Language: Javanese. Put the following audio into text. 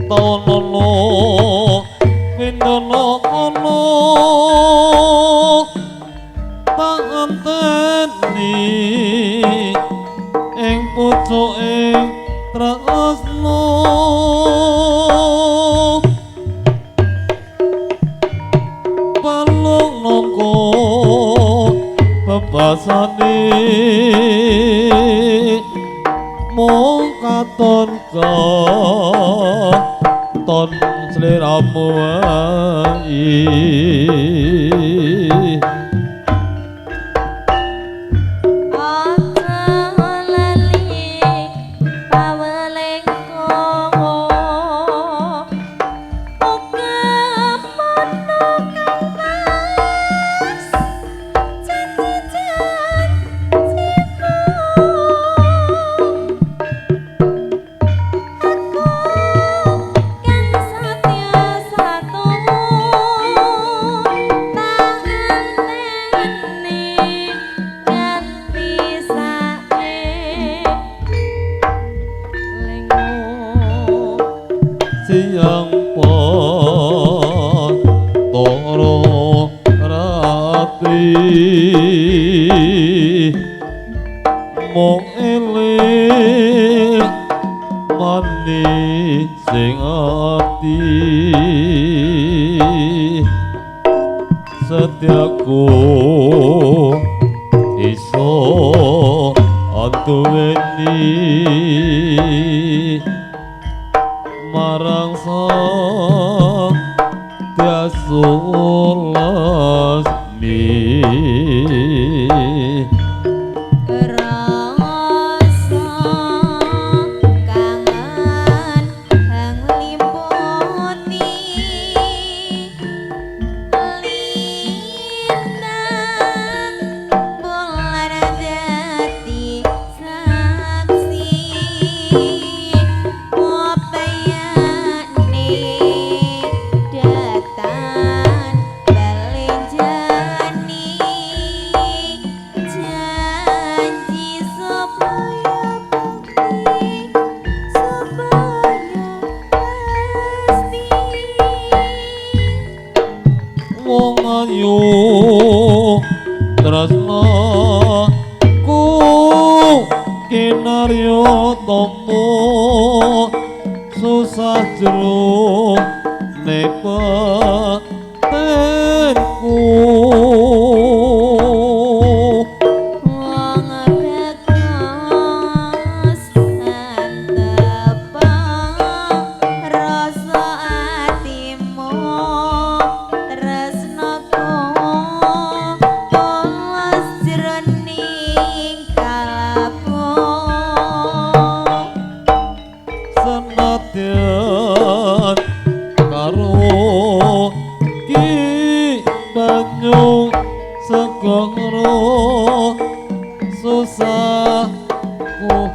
Tawono windono ono tak anteni ing pucuke tresno palung nangka bebasane mung katon katon sliramu wae. Siang toro rati mung eling manis sing ati setiaku iso anduweni marang sang Lasmi. Rasa kangen hang limpuni lintang bulan dadi saksi opayane datan balenjani janji supaya bukti supaya pasti. Wong ayu tresnaku kinarya tomo susah jero batinku. Wong bagus antep rasa atimu tresnaku tulus jroning kalbu. Senadyan karo ki banyu segara susah ku